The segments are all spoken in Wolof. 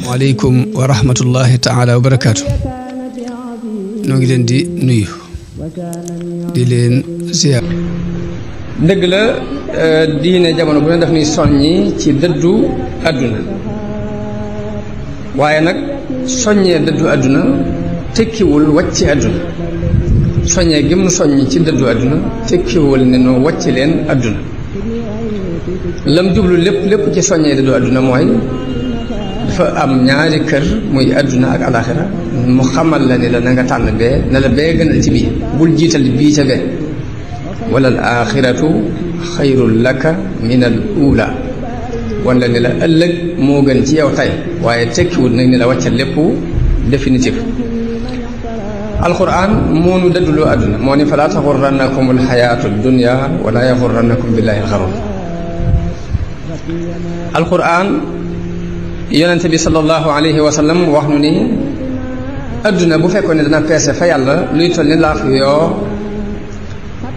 waaleykum wa rahmatullahi taala wa barakaatu. noo ngi leen di nuyu di leen ziar. dëgg la diine jamono bu ne daf ñuy soññi ci dëddu àdduna waaye nag soññee dëddu àdduna tekkiwul wàcc àdduna soññee gi mu soññ ci dëddu àdduna tekkiwul ne noo wàcc leen àdduna lam jublu lépp ci soññee dëddu àdduna mooy dafa am ñaari kër muy àdduna ak alaxira mu xamal la ni la na nga tànn bee na la bee gënal ci bii bul jiital bii ca bee wala al axiratu xayrun laka min al ula wala ni la ëllëg moo gën ci yow tey waaye tekkiwul nag ni la wàccal lépp définitif alquran moo nu dëdduloo àdduna moo ni falaa taxurrannakum alxayaatu dunya wala yaxurrannakum billahi alxarur alquran yonente bi sallallahu alayhi wa sallam wax nu ni adduna bu fekkoon ne dana peese fa yàlla luy toll ni laaf yoo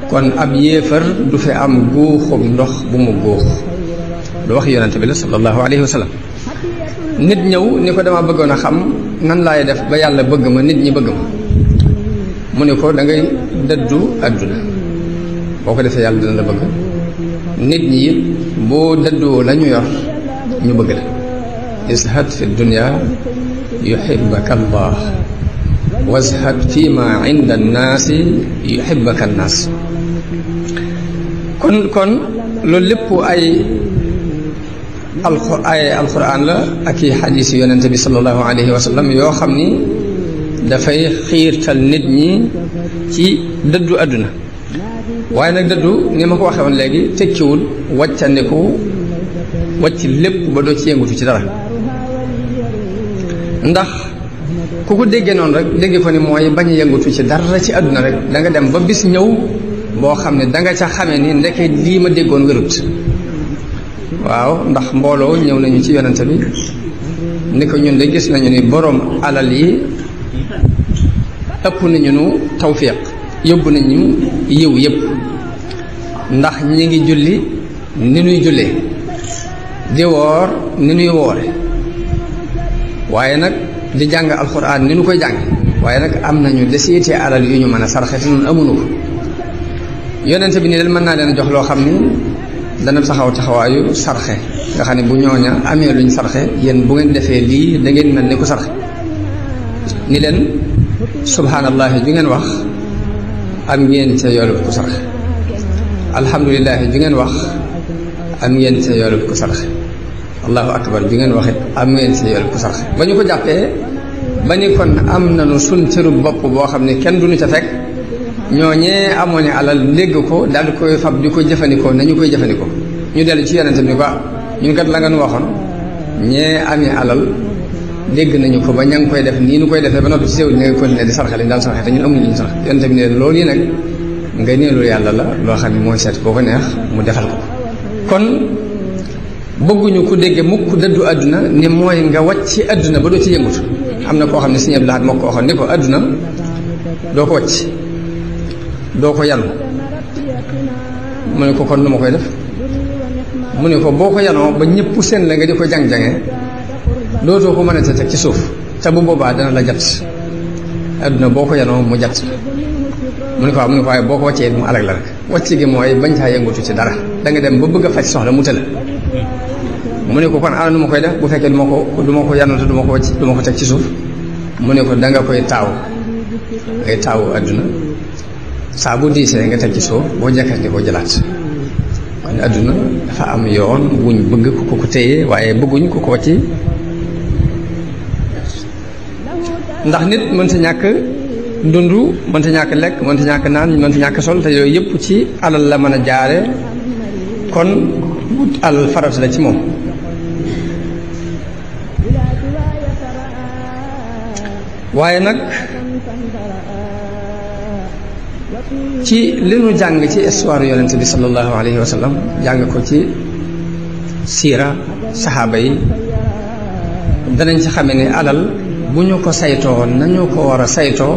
kon ab yéefar du fi am guuxum ndox bu mu guux lu wax yonente bi la sallallahu alayhi wa sallam nit ñëw ni ko dama bëggoon a xam nan laay def ba yàlla bëgg ma nit ñi bëgg ma mu ne ko da ngay dëddu adduna boo ko defee yàlla dina la bëgg nit ñi it boo dëddoo la ñu yor ñu bëgg la izhad fi dunya yuhibbaka allah wazhad fi ma inda annaasi yuhibbaka annaas kon loolu lépp ay alquran la ak i xadiis yonente bi sallallahu alayhi wa sallam yoo xam ni dafay xiirtal nit ñi ci dëddu àdduna waaye nag dëddu ni ma ko waxee woon léegi tekkiwul wàccandiku wàcc lépp ba doo ci yëngutu ci dara ndax ku ko déggee noonu rek déggee ko ni mooy bañ a yëngutu ci dara ci àdduna rek da nga dem ba bis ñëw boo xam ne da nga ca xamee ni ndeke lii ma déggoon wérut waaw ndax mbooloo ñëw nañu ci yonente bi ni ko ñun de gis nañu ni boroom alal yi ëpp nañu nu tawfiq yóbbu nañu yiw yëpp ndax ñi ngi julli ni nuy jullee di woor ni nuy woore waaye nag di jàng alxuraan ni nu koy jàng waaye nag am nañu desiite alal yu ñu mën a sarxe te noonu amuñu ko yonente bi ni leen mën naa leen jox loo xam ni dana taxawaayu sarxe nga xam ne bu ñooña amee luñ sarxe yéen bu ngeen defee lii da ngeen mel ni ku sarxe ni leen subhaanallahi ju ngeen wax am ngeen ca yoolub ku sarxe alhamdulilahi ju ngeen wax am ngeen ca yoolub ku sarxe allahu akbar ju ngeen wax it am ngeen ca yoolub ku sarxe ba ñu ko jàppee ba ni kon am nañu sun cëru bopp boo xam ne kenn duñu ca fekk ñooñee amoon ne alal dégg ko daal di koy fab di ko jëfandikoo nañu koy jëfandikoo ñu dellu ci yonente bi ni ko ñun kat la nga nu waxoon ñee amee alal dégg nañu ko ba ña ngi koy def nii nu koy defee ba noppi ci séw nga continuer di sarxe lañu daan sarxe te ñun amuñu li ñu sarxe yonente bi ne loolu yi nag nga neelu yàlla la loo xam ne mooy seet koo ko neex mu defal ko kon bëgguñu ku dégge mukk dëddu àdduna ni mooy nga wàcc ci àdduna ba doo ci yëngutu am na koo xam ne Sëñ Abdul Ahad moo ko waxoon ni ko àdduna doo ko wàcc doo ko yanu mu ne ko kon nu ma koy def mu ne ko boo ko yanoo ba ñëpp seen la nga di ko jàng-jange dootoo ko mën a teg ci suuf te bu boobaa dana la jat adduna boo ko yanoo mu jat mu ne ko waaw mu ne ko waaye boo ko wàccee mu alag la rek wàcc gi mooy bañ caa yëngutu ci dara da nga dem ba bëgg a faj soxla mu tëla mu ne ko kon ana nu ma koy def bu fekkee du ma ko yanoo te du ma ko wàcc du ma ko teg ci suuf mu ne ko da nga koy taaw ngay taawu adduna saa bu diisee nga teg ci suuf boo jekkati ko jëlaat kon adduna dafa am yoon wuñ bëgg ku ko téye waaye bëgguñ ku ko wàcci ndax nit mënta ñàkk dund mënta ñàkk lekk mënta ñàkk naan mënta ñàkk sol te yooyu yëpp ci alal la mën a jaare kon wut alal farata la ci moom waaye nag ci li nu jàng ci histoire yonente bi sallallahu alayhi wa sallam jàng ko ci siira saxaaba yi danañ ci xamee ne alal bu ñu ko saytoo nañu ko war a saytoo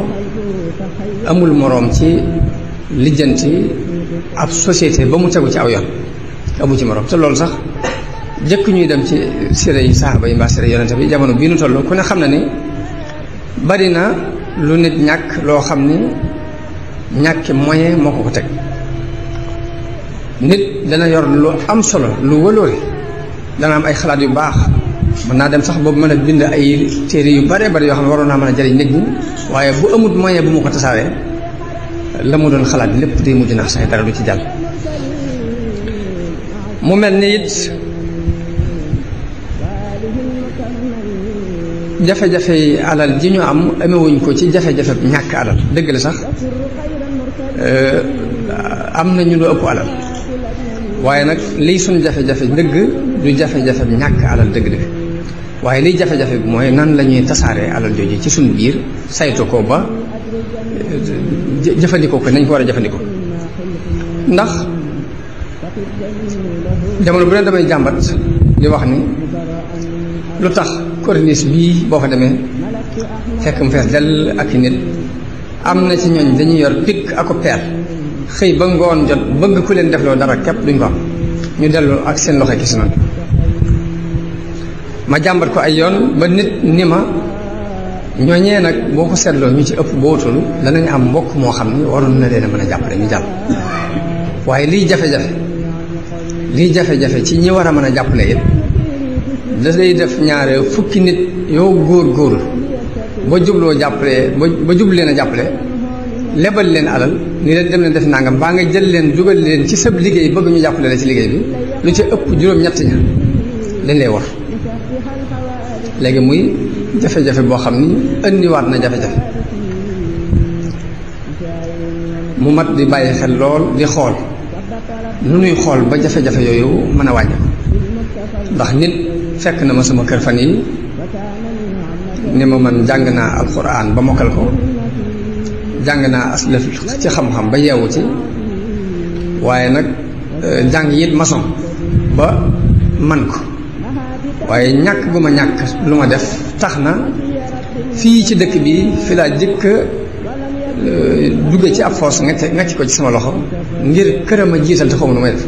amul moroom ci lijjanti ab société ba mu tegu ci aw yoon amu ci morom te loolu sax jëkk ñuy dem ci siré yi saxaaba yi mbaa siré yonente bi jamono bii nu toll ku ne xam na ni bari na lu nit ñàkk loo xam ni ñàkki moyen moo ko ko teg nit dana yor lu am solo lu wëloore dana am ay xalaat yu baax mën naa dem sax boobu mën a bind ay téere yu bare bari yoo xam ne waroon naa mën a jariñ nit ñi waaye bu amut moyen bu mu ko tasaaree la mu doon xalaat lépp day mujj nax sax dara du ci jàll mu mel ni it jafe-jafe yi alal ji ñu am amewuñ ko ci jafe-jafe ñàkk alal dëgg la sax am na ñu lu ëpp alal waaye nag liy suñ jafe-jafe dëgg du jafe-jafe ñàkk alal dëgg-dëgg waaye liy jafe-jafe bi mooy nan la ñuy tasaaree alal jooju ci suñ biir saytu ko ba jëfandikoo ko nañ ko war a jëfandikoo ndax jamono bu ne damay jàmbat di wax ni lu tax corniche bii boo fa demee fekk mu fees dell ak i nit am na ci ñooñ dañuy yor picc ako peel xëy ba ngoon jot bëgg ku leen defloo dara képp duñ ko am ñu dellu ak seen loxo ki si noonu ma jàmbat ko ay yoon ba nit ni ma ñooñee nag boo ko seetloo ñu ci ëpp bootul danañ am mbokk moo xam ni waroon na leen a mën a jàppale ñu jàll waaye liy jafe-jafe ci ñi war a mën a jàppale it da lay def ñaare fukki nit yow góor ba jubloo jàppale ba jublu leen a jàppale lebal leen alal ni leen dem leen def nangam baa nga jël leen dugal leen ci sab liggéey bëgg ñu jàppale la ci liggéey bi lu ci ëpp juróom-ñett ña dañ lay war léegi muy jafe-jafe boo xam ni indiwaat na jafe-jafe mu mat di bàyyi xel lool di xool nu nuy xool ba jafe-jafe yooyu mën a wàññi ko ndax nit fekk na ma sama kër fan yi ni ma man jàng naa alxuraan ba mokkal ko jàng naa aslaf ci xam-xam ba yeewu ci waaye nag jàng it maçon ba man ko waaye ñàkk gu ma ñàkk lu ma def tax na fii ci dëkk bi fi laa jëkk dugge ci ab force ngacc ko ci sama loxo ngir këram a jiital te xaw nu may def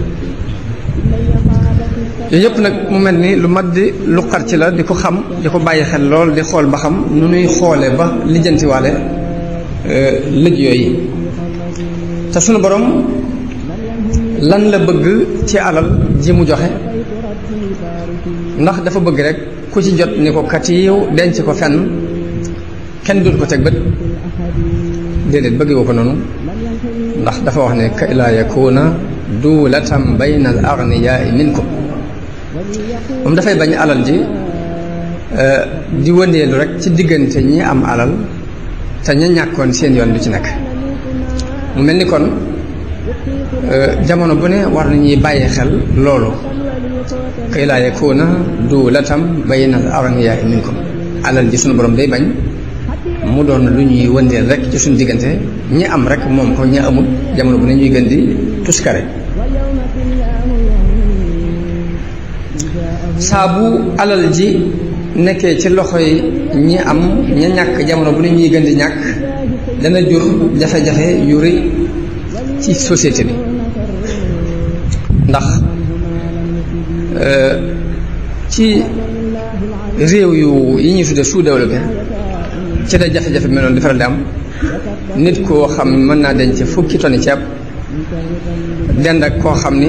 yooyu yëpp nag mu mel ni lu mat di lu xar ci la di ko xam di ko bàyyi xel lool di xool ba xam nu nuy xoole ba lijjantiwaale lëj yooyu te sunu borom lan la bëgg ci alal ji mu joxe ndax dafa bëgg rek ku ci jot ni ko katiiw denc ko fenn kenn dul ko teg bët déedéet bëgg woo ko noonu ndax dafa wax ne kay laa yakuna duulatan bayna al agniyaai minkum moom dafay bañ alal ji di wëndeelu rek ci diggante ñi am alal te ña ñàkkoon seen yoon du ci nekk mu mel ni kon jamono bu ne war nañuy bàyyi xel loolu kay laa yakuna duulatan bayna al agniyaai minkum alal ji sunu borom day bañ mu doon lu ñuy wëndeel rek ci suñu diggante ñi am rek moom ko ñi amul jamono bu ne ñuy gën di tuskare saa bu alal ji nekkee ci loxoy ñi am ña ñàkk jamono bu ne ñuy gën di ñàkk dana jur jafe-jafe yu rëy ci société bi ndax ci réew yi ñuy tudde sous-développé ci la jafe-jafe bi meloon di faral di am nit koo xam mën naa denc fukki tonni ceeb dend ak koo xam ni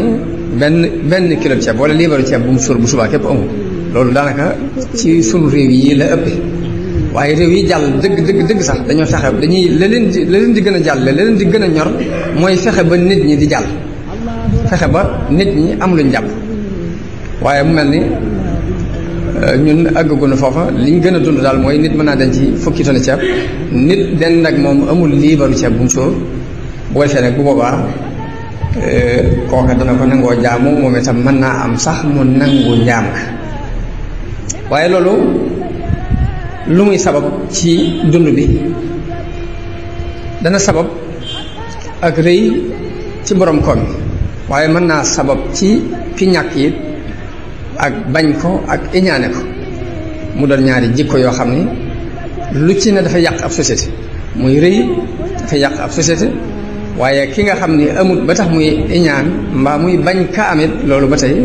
benn kilo ceeb wala liibaru ceeb bu mu suur bu subaa képp amul loolu daanaka ci sunu réew yi la ëppee waaye réew yi jàll dëgg sax dañoo fexe dañuy la leen di gën a jàll la leen di gën a ñor mooy fexe ba nit ñi di jàll fexe ba nit ñi am luñ jàpp waaye mu mel ni ñun àggaguñu foofa liñ gën a dund daal mooy nit mën naa denc fukki tonni ceeb nit den nag moom amul liibaru ceeb bu mu sóor bu ko defee nag bu boobaa kooka dana ko nangoo jaamu moom itam mën naa am sax mu nangu njaam ka waaye loolu lu muy sabab ci dund bi dana sabab ak rëy ci borom koom waaye mën naa sabab ci ki ñàkk it ak bañ ko ak iñaane ko mu doon ñaari jikko yoo xam ni lu ci ne dafa yàq ab société muy rëy dafa yàq ab société waaye ki nga xam ni amut ba tax muy iñaan mbaa muy bañ ka amit loolu ba tey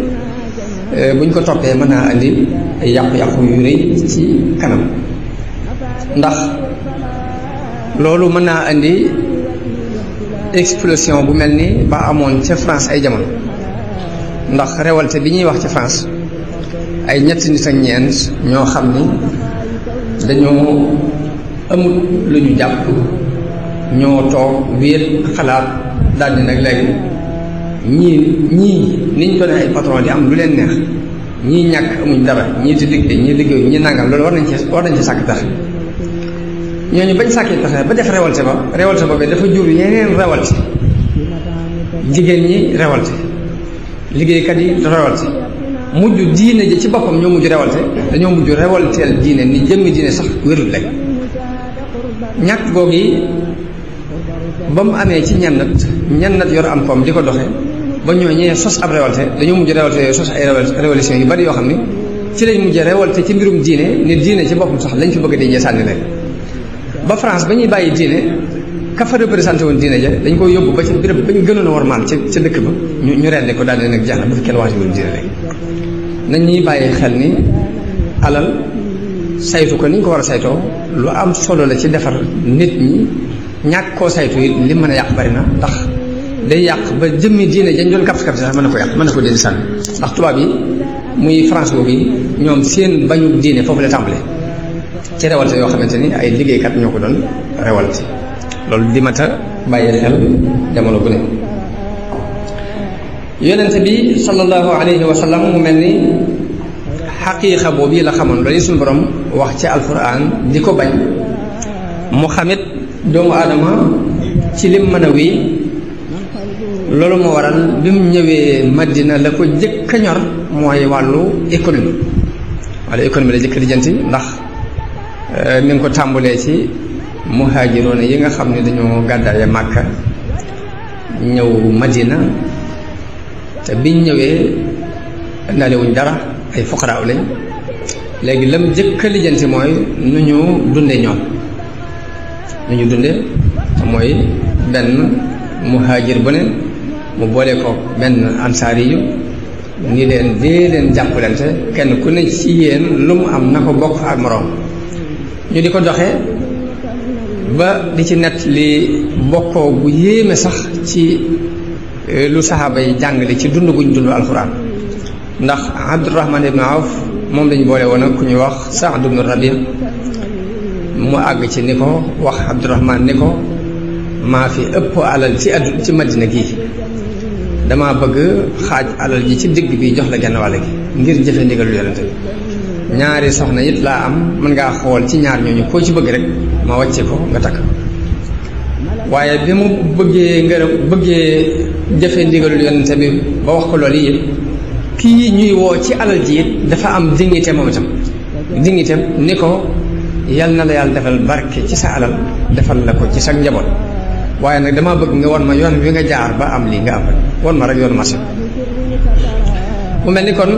buñ ko toppee mën naa andi ay yàqu-yàqu yu rëy ci kanam ndax loolu mën naa andi explosion bu mel ni ba amoon ca France ay jamono ndax révolte bi ñuy wax ci France ay ñetti nit ak ñeent ñoo xam ni dañoo amut lu ñu jàpp ñoo toog wéet xalaat daal di nag léegi ñii niñ doone ay patron di am lu leen neex ñii ñàkk amuñ dara ñii di liggéey ñii liggéeyu ñii nangam loolu war nañ ci sàkk pexe ñooñu bañ sàkkee pexe ba def révolte ba dafa jur yeneen révolte jigéen ñi révolte liggéeykat yi révolte mujj diine ji ci boppam ñoo mujj révolte dañoo mujj révolteel diine ni jëmmi diine sax wérul léegi ñàkk googu yi ba mu amee ci ñennat yor am koom di ko doxee ba ñooñee sos ab révolte dañoo mujj révolte yooyu sos ay révolution yu bari yoo xam ne ci lañ mujj révolte ci mbirum diine ni diine ci boppam sax lañ fi bëgg di sànni leen ba France ba ñuy bàyyi diine ka fa représenté woon diine ja dañ koy yóbbu ba ci béréb ba ñu gënoon a warmaal ca dëkk ba ñu rendi ko daal di nag jeex na bu fi kenn waxati woon diine rek nañ ñuy bàyyi xel ni alal saytu ko ni ñu ko war a saytoo lu am solo la ci defar nit ñi ñàkk koo saytu it li mën a yàq bari na ndax day yàq ba jëmmi diine dañ doon kapsi sax mën na ko yàq mën na ko dindi sànni ndax tubaab yi muy France boobu yi ñoom seen bañu diine foofu la tàmbale ci révolte yoo xamante ni ay liggéeykat ñoo ko doon révolte loolu di mat a bàyyi xel jamono bu ne yonente bi sallallahu alayhi wa sallam mu mel ni xaqiiqa boobu yi la xamoon loolu suñu borom wax ci alquran di ko bañ mu xamit doomu aadama ci lim mën a wéy loolu moo waral bi mu ñëwee Madina la ko jëkk a ñor mooy wàllu économie la jëkk lijjanti ndax mi ngi ko tàmbulee ci muhaajiroona yi nga xam ne dañoo gàddaaye Màkka ñëw Madina te biñ ñëwee indaale wuñ dara ay fuqaraaw lañ léegi lam jëkk a lijjanti mooy nu ñu dunde ñoom nu ñu dunde mooy benn muhaajir bu ne mu boole ko benn ansaari yu ni leen dee leen jàppalante kenn ku ne ci yéen lu mu am na ko bokk ak moroom ñu di ko doxee ba di ci nett li bokkoo bu yéeme sax ci lu saxaaba yi jàngale ci dund guñ dund alxuraan ndax Abdurahman ibn Awf moom lañu boole woon ak ku ñuy wax Saad ibn Rabi mu àgg ci ni ko wax Abdurahman ni ko maa fi ëpp alal ci Madina gii dama bëgg xaaj alal ji ci digg bi jox la genn wàll gi ngir jëfe ndigalu yonente bi ñaari soxna it laa am mën ngaa xool ci ñaar ñooñu koo ci bëgg rek ma wàcce ko nga takk waaye bi mu bëggee jëfe ndigalul yonente bi ba wax ko loolu yëpp kii ñuy woo ci alal ji it dafa am dignité moom itam dignité ni ko yal na la yàlla defal barke ci sa alal defal la ko ci sa njaboot waaye nag dama bëgg nga won ma yoon wi nga jaar ba am lii nga am rek won ma rek yoonu marché mu mel ni kon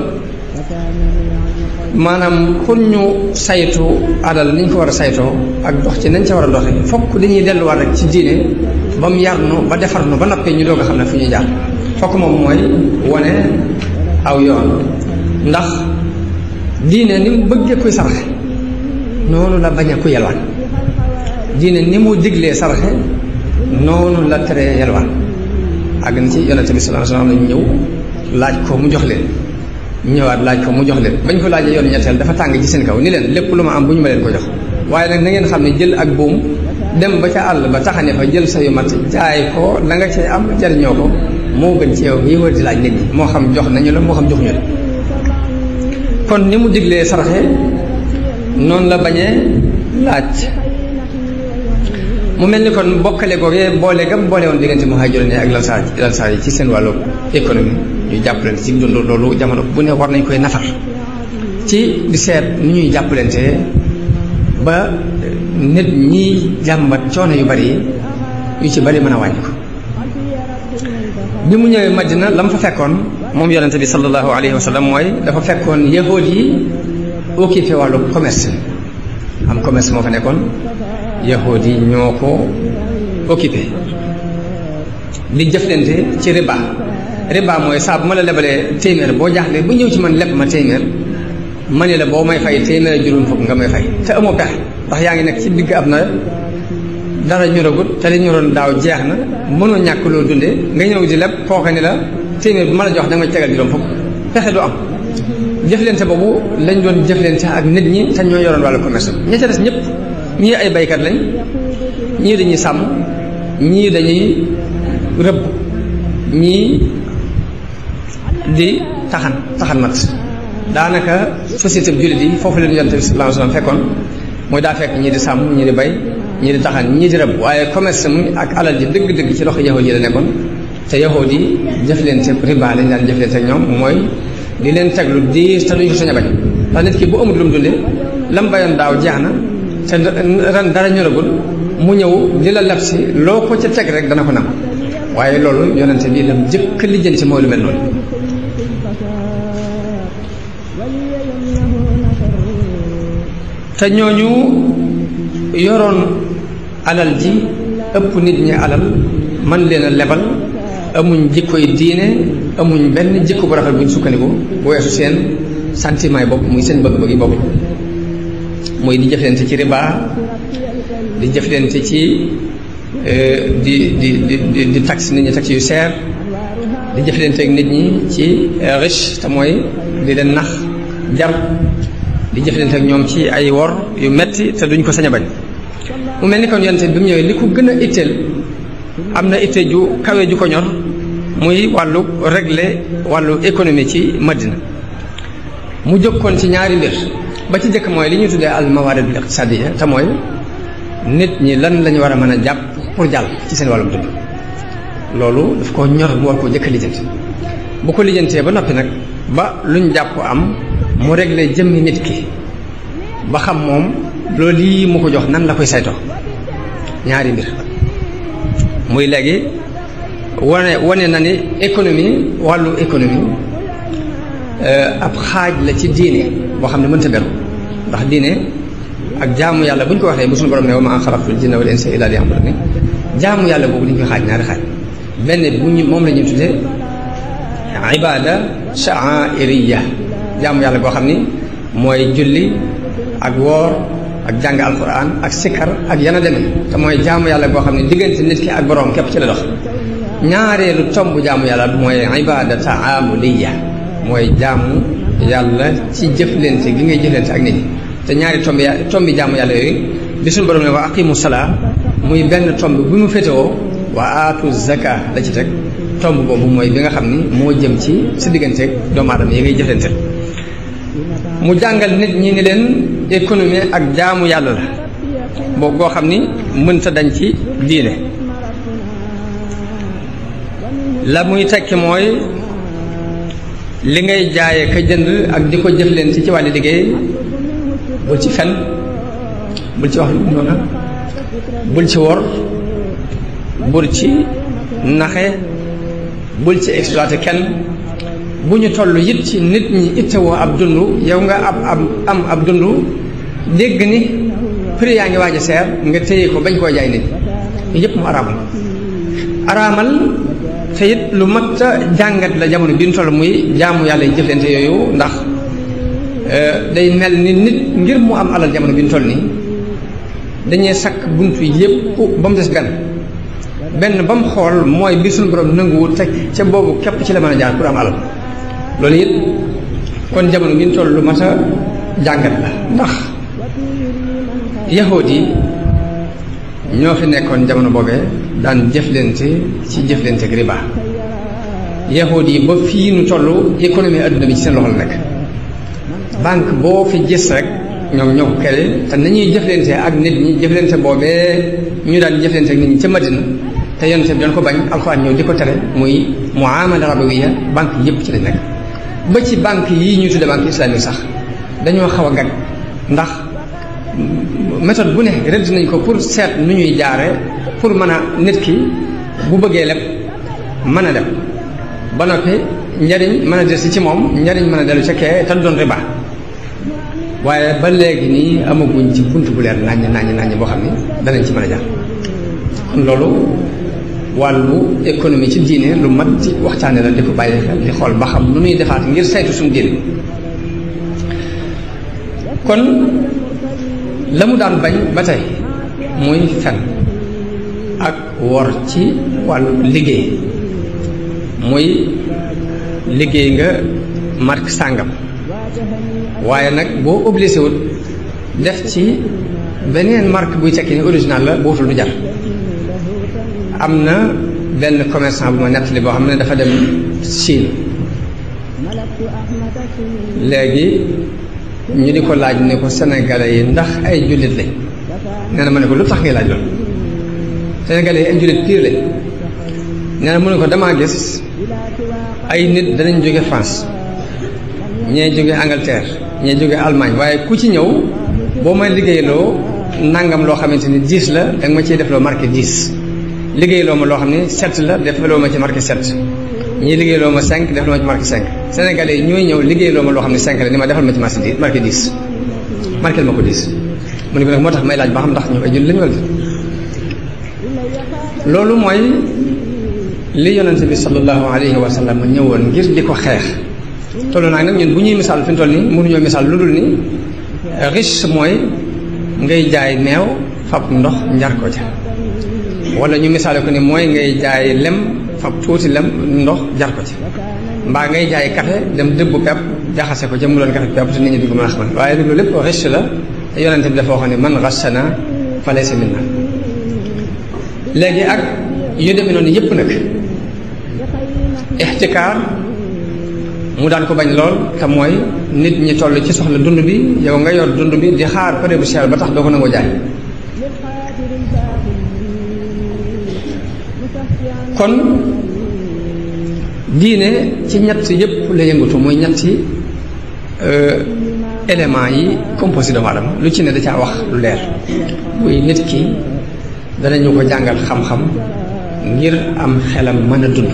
maanaam pour ñu saytu alal ni ñu ko war a saytoo ak dox ci nañ ca war a doxe fokk dañuy delluwaat rek ci diine ba mu yar nu ba defar nu ba noppee ñu doog a xam ne fu ñuy jaar fokk moom mooy wane aw yoon ndax diine ni mu bëggee kuy saraxe noonu la bañ a ku yelwaan diine ni mu diglee saraxe noonu la tere yelwaan àgg na ci yonente bi sallallahu alayhi wasallam lañu ñëw laaj ko mu jox leen ñëwaat laaj ko mu jox leen bañ ko laajee yoonu ñetteel dafa tàng ci seen kaw ni leen lépp lu ma am bu ñu ma leen ko jox waaye nag na ngeen xam ne jël ak buum dem ba ca àll ba taxane fa jël sa yu mat jaay ko la nga cay am jariñoo ko moo gën ci yow yi war di laaj nit ñi moo xam jox nañu la moo xam joxuñu la kon ni mu diglee saraxe noonu la bañee laaj mu mel ni kon bokkale googee boole gam boole woon diggante muhaajiroon ak lansaar yi ci seen wàllu économie ñu jàppalante ci dund loolu jamono bu ne war nañ koy nafar ci di seet ni ñuy jàppalante ba nit ñi jàmbat coono yu bari yu ci bari mën a wàññi ko bi mu ñëwee Madina la mu fa fekkoon moom yonente bi sallallahu alayhi wa sallam mooy dafa fekkoon yahood yi occupé wàllu commerce am commerce moo fa nekkoon yahood yi ñoo ko occupé di jëflante ci riba. Riba mooy saa bu ma la lebalee téeméer boo jaaxlee bu ñëw ci man leb ma téeméer ma ne la boo may fay téeméer juróom fukk nga may fay te amoo pexe ndax yaa ngi nekk ci digg ab na dara ñoragut te li ñoroon daaw jeex na mënoo ñàkk loo dundee nga ñëw di leb kooka ni la téeméer bu ma la jox da nga may tegal juróom fukk pexe du am. jëflante boobu lañ doon jëflante ak nit ñi te ñoo yoroon wàllu commerce ña ca des ñëpp ñii ay baykat lañ ñii dañuy sàmm ñii dañuy rëbb ñii di taxan mat daanaka société bi jullit yi foofu leen yonent bi sallallahu alayhi wasallam fekkoon mooy daa fekk ñii di sàmm ñii di bay ñii di taxan ñii di rëbb waaye commerce mu ak alal ji dëgg-dëgg ci loxo yahuud yi la nekkoon te yahuud yi jëflante riba lañ daan jëflante ak ñoom mooy di leen teg lu diis te duñ ko sañ a bañ ndax nit ki bu amul lu mu dundee lam bayoon daaw jeex na te ren dara ñoragul mu ñëw di la lab si loo ko ca teg rek dana ko nam waaye loolu yonente bi lam jëkk lijjanti mooy lu mel noonu. te ñooñu yoroon alal ji ëpp nit ñi alal man leen a lebal amuñ jikkoy diine amuñ benn jikko bu rafet buñ sukkandiku bu weesu seen sentiment yi bopp muy seen bëgg-bëgg yi bopp muy di jëflante ci riba di jëflante ci di taxe nit ñi taxe yu seer di jëflante ak nit ñi ci riche te mooy di leen nax jar di jëflante ak ñoom ci ay wor yu metti te duñ ko sañ a bañ mu mel ni kon yonte bi mu ñëwee li ko gën a itteel am na itte ju kawe ju ko ñor muy wàllu régler wàllu économie ci Madina mu jokkoon ci ñaari mbir ba ci jëkk mooy li ñuy tuddee al mawarid al iqtisadiya te mooy nit ñi lan lañu war a mën a jàpp pour jàll ci seen wàllum dund loolu daf ko ñor mu war koo jëkk lijjanti bu ko lijjantee ba noppi nag ba luñ jàpp am mu régler jëmmi nit ki ba xam moom loolu lii mu ko jox nan la koy saytoo ñaari mbir muy léegi wane na ni économie wàllu économie ab xaaj la ci diine boo xam ne mënta beru ndax diine ak jaamu yàlla bu ñu ko waxee bu suñu borom ne wa maa xalaqtul jinna wal insa illa liya'budun jaamu yàlla boobu dañu koy xaaj ñaari xaaj benn bi bu ñu moom la ñuy tuddee ibada sha'airiyya jaamu yàlla goo xam ni mooy julli ak woor ak jàng alquran ak sikkar ak yana demee te mooy jaamu yàlla goo xam ne diggante nit ki ak boroom képp ci la dox ñaareelu tomb jaamu yàlla mooy ibada ta'amuliyya mooy jaamu yàlla ci jëflante gi ngay jëflante ak nit ñi te ñaari tombi jaamu yàlla yooyu bi suñu borom ne wa aqimu salaa muy benn tomb bi mu féetewoo wa aatu zaka la ci teg tomb boobu mooy bi nga xam ni moo jëm ci sa digganteeg doomu aadama yi ngay jëflante mu jàngal nit ñi ni leen économie ak jaamu yàlla la boo goo xam ni mënta dañ ci diine la muy tekki mooy li ngay jaaye ka jënd ak di ko jëflante ci wàllu liggéey bul ci fen bul ci wax lu noona bul ci wor bul ci naxe bul ci exploité kenn bu ñu toll it ci nit ñi ittewoo ab dund yow nga am ab dund dégg ni prix yaa ngi waaj a seer nga téye ko bañ koo jaay nit yëpp mu araamal te it lu mat a jàngat la jamono bi ñu toll muy jaamu yàlla yi jëflante yooyu ndax day mel ni nit ngir mu am alal jamono bi ñu toll nii dañuy sakk buntu yëpp ba mu des benn ba mu xool mooy bi suñu borom nanguwul teg ca boobu képp ci la mën a jaar pour am alal loolu it kon jamono bi ñu toll lu mat a jàngat la ndax yahood yi ñoo fi nekkoon jamono boobee daan jëflante ci jëflante ak riba yahood yi ba fii nu toll économie adduna bi ci seen loxo la nekk banque boo fi gis rek ñoom ñoo ko kere te nañuy jëflante ak nit ñi jëflante boobee ñu daan jëflante ak nit ñi ca Madina te yonente bi doon ko bañ alxuraan ñëw di ko tere muy muamala rabawiya banque yëpp ci lañ nekk ba ci banque yii ñuy tudde banque islamique sax dañoo xaw a gag ndax méthode bu ne rëdd nañ ko pour seet nu ñuy jaare pour mën a nit ki bu bëggee leb mën a leb ba noppi njariñ mën a des ci moom njariñ mën a dellu ca kee te doon riba waaye ba léegi nii amaguñ ci bunt bu leer naññ boo xam ni danañ ci mën a jaar kon loolu wàllu économie ci diine lu mat ci waxtaane la di ko bàyyi xel di xool ba xam nu nuy defaat ngir saytu suñu diine kon la mu daan bañ ba tey muy fen ak wor ci wàllu liggéey muy liggéey nga marque sàngam waaye nag boo obligé wut def ci beneen marque buy tekki ni original la bootul du jar am na benn commerçant bu ma nettali boo xam ne dafa dem Chine léegi ñu di ko laaj ne ko sénégalais yi ndax ay jullit lañ nee na ma ne ko lu tax ngay laaj loolu sénégalais yi ay jullit pire lañ nee na mu ne ko damaa gis ay nit danañ jóge France ñee jóge Angleterre ñee jóge Allemagne waaye ku ci ñëw boo may liggéeyloo nangam loo xamante ni 10 la danga ma ciy def loo marqué 10 liggéeyloo ma loo xam ne 7 la def loo ma ci marqué 7 ñii liggéeyloo ma 5 def loo ma ci marqué 5 sénégalais yi ñooy ñëw liggéeyloo ma loo xam ne 5 la ni ma defal ma ci marqué 10 marqué ma ko 10 mu ne ko nag moo tax may laaj ba xam ndax ñu ay jullit lañu wala loolu mooy li yonente bi sallallahu alayhi wa sallam ñëwoon ngir di ko xeex tollu naa nag ñun bu ñuy misaal fi mu toll nii mënuñoo misaal lu dul ni riche mooy ngay jaay meew fab ndox njar ko ca wala ñu misaale ko ni mooy ngay jaay lem fab tuuti lem ndox jar ko ci mbaa ngay jaay café dem dëbbu pepp jaxase ko ca mu doon café pepp te nit ñi di ko mën a xamal waaye loolu lépp riche la te yonente bi dafa waxoon ne man ghashana fa laysa minna léegi ak yu demee noonu yépp nag ixtikaar mu daan ko bañ lool te mooy nit ñi toll ci soxla dund bi yow nga yor dund bi di xaar pare bu cher ba tax doo ko nangoo jaay kon diine ci ñett yépp la yëngatu muy ñetti éléments yi composé doomu aadama lu ci ne da caa wax lu leer muy nit ki danañu ko jàngal xam-xam ngir am xelam mën a dund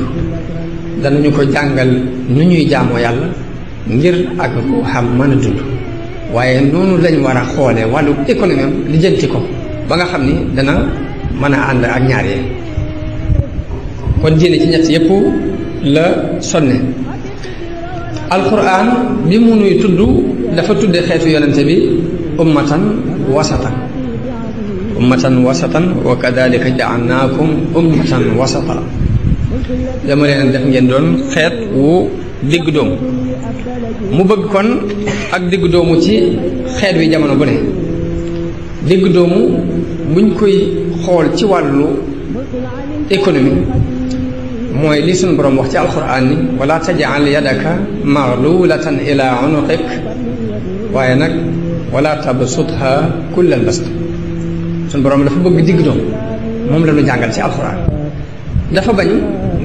danañu ko jàngal nu ñuy jaamoo yàlla ngir ak ruuxam mën a dund waaye noonu lañ war a xoole wàllu économie lijjanti ko ba nga xam ni dana mën a ànd ak ñaar yee kon diine ci ñett yépp la sonne alquran bi mu nuy tudd dafa tudde xeetu yonente bi ummatan wasatan wa kadalika ja'alnaakum ummatan wasata dama leen def ngeen doon xeet wu digg doomu mu bëgg kon ak digg doomu ci xeet wi jamono bu ne digg doomu buñ koy xool ci wàllu économie mooy li suñu borom wax ci alquran ni wala taj'al yadaka maghlulatan ila unuqik waaye nag wala tabsutha kullal bast suñu borom dafa bëgg digg doom moom la ñu jàngal ci alquran dafa bañ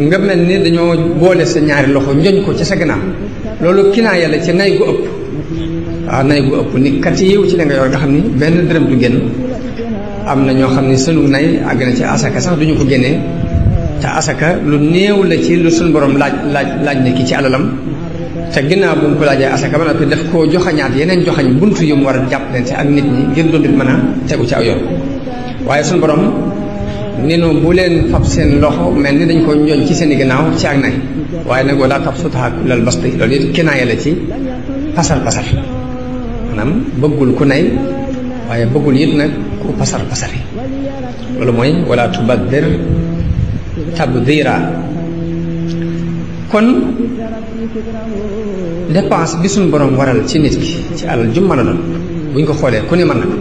nga mel ni dañoo boole sa ñaari loxo njoñ ko ci sa gannaaw loolu kinaaya la ci nay gu ëpp waaw nay gu ëpp ni kat yiw ci la nga yor nga xam ni benn dërëm du génn am na ñoo xam ni sunu nay àgg na ci asaka sax duñu ko génnee te asaka lu néew la ci lu suñu borom laaj ne ki ci alalam te ginnaaw bu mu ko laajee asaka ba noppi daf koo joxañaat yeneen joxañ buntu yu mu war a jàppalante ak nit ñi ngir dund bi mën a tegu ci aw yoon waaye suñu borom ni nu bu leen fab seen loxo mel ni dañ ko njoñ ci seen i gannaaw ci ak nay waaye nag wala tabsutha kullal basti loolu it kinaaya la ci pasar maanaam bëggul ku nay waaye bëggul it nag ku pasar loolu mooy wala tubaddir tabdira kon dépense bi suñu borom waral ci nit ki ci alal jum mën a doon buñ ko xoolee ku ne mën na ko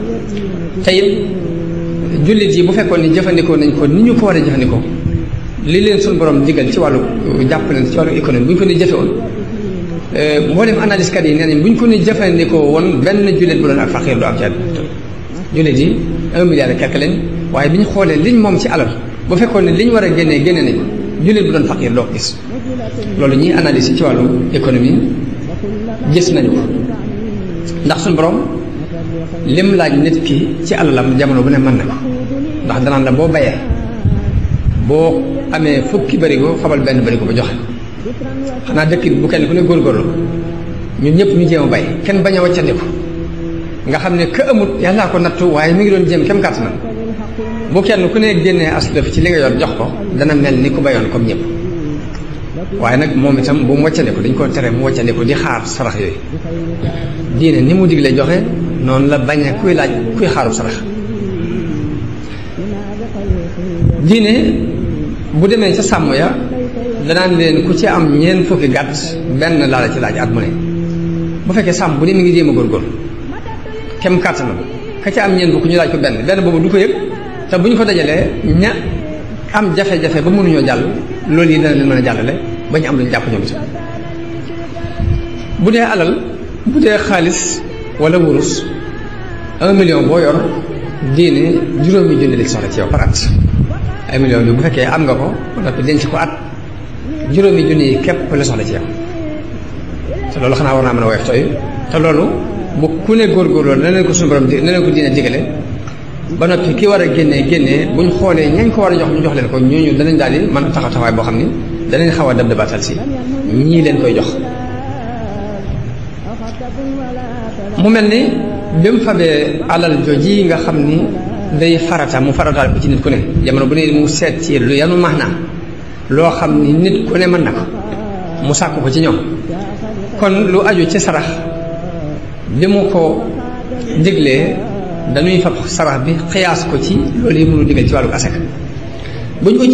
te it jullit yi bu fekkoon ni jëfandikoo nañ ko ni ñu ko war a jëfandikoo li leen suñu borom digal ci wàllu jàppale ci wàllu économie bu ñu ko ni jëfe woon mboolem analyse kat yi nee nañ bu ñu ko ni jëfandikoo woon benn jullit bu doon ak faqiir du am ci àdduna jullit yi 1 milliard et quelque lañ waaye bi ñu xoolee liñ moom ci alal bu fekkoon ne liñ war a génne nañ jullit bu doon faqiir doo ko gis loolu ñuy analyse ci wàllu économie gis nañu ko ndax suñu borom lim laaj nit ki ci alalam jamono bu ne mën na ko ndax danaan la boo bayee boo amee fukki barigo xabal benn barigo ba joxe xanaa dëkk bu kenn ku ne góorgóorlu ñun ñëpp ñu jéem a bay kenn bañ a wàccandiku nga xam ne ka amut yàllaa ko nattu waaye mi ngi doon jéem kem kàttanam bu kenn ku ne génnee aslëf ci li nga yor jox ko dana mel ni ku bayoon comme ñëpp waaye nag moom itam bu mu wàccandiku dañ koo tere mu wàccandiku di xaar sarax yooyu diine ni mu digle joxe noonu la bañ a kuy laaj kuy xaarub sarax diine bu demee ca sàmm ya danaan leen ku ci am ñeent fukki gàtt benn laa la ci laaj at mu ne bu fekkee sàmm bu ne mi ngi jéem a góorgóorlu kem kàttanam ka ca am ñeent fukki ñu laaj ko benn boobu du ko yëg te bu ñu ko dajalee ña am jafe-jafe ba mënuñoo jàll loolu yi dana leen mën a jàllale ba ñu am lu ñu jàpp ñoom itam bu dee alal bu dee xaalis wala wurus 1 million boo yor diine juróomi junni la soxla ci yow par at 1 million bi bu fekkee am nga ko ba noppi denc ko at juróomi junni yi képp la soxla ci yow te loolu xanaa war naa mën a woyof tooy te loolu bu ku ne góorgóorloo na leen ko suñu borom na leen ko diine digale ba noppi ki war a génnee buñ xoolee ñañ ko war a jox ñu jox leen ko ñooñu danañ daal di mën a taxaw taxawaay boo xam ni danañ xaw a dab dabaatal si ñii leen koy jox mu mel ni bi mu fabee alal jooji nga xam ni day farata mu farataal ko ci nit ku ne jamono bu ne mu seet ci lu yanu maanaam loo xam ni nit ku ne mën na ko mu sàkk ko ci ñoom kon lu aju ci sarax bi mu ko diglee dañuy fab sarax bi xiyaas ko ci loolu yi mënu digal ci wàllu asaka buñ ko